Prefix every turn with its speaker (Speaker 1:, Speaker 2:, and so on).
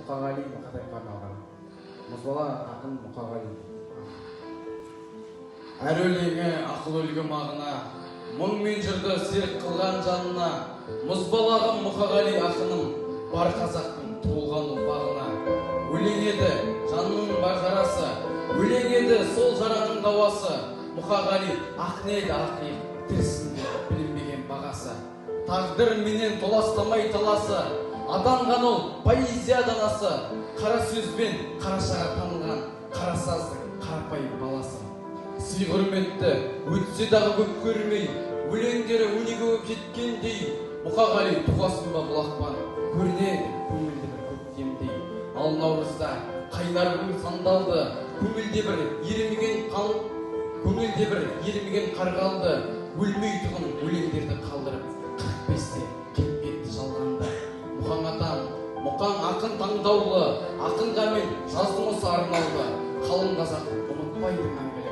Speaker 1: Мұқағали Мақатаевқа арналған. Мұзбала ақын Мұқағали.
Speaker 2: Әр өлеңі ақыл үлгі мағына, мұң мен жырды серік қылған жанына, мұзбалағым Мұқағали ақыным, бар қазақтың туылған ұрпағына. Өлең еді жанның бар жарасы, өлең еді сол жараның дауасы. Мұқағали ақын еді ақиық, тірісінде білінбеген бағасы. Тағдыр менен толастамай таласы, атанған ол поэзия данасы, қара сөзбен қарашаға танылған қарасаздың қарапайым баласы. Сый құрметті өтсе дағы көп көрмей, өлеңдері өнеге болып жеткендей, Мұқағали туғасын ба бұлақпан, көрінеді көңілді бір көктемдей. Ал наурызда қайнар көңіл сандалды, көңілде бір ерімеген қан, көңілде бір ерімеген қар қалды, өлмей тұғын өлеңдерді қалдырып, 45-те қиып кетті жалғанда. Мұқаң атам, Мұқаң ақын таңдаулы, ақынға мен жаздым осы арнаулы, қалың қазақ ұмытпайды мәңгілік.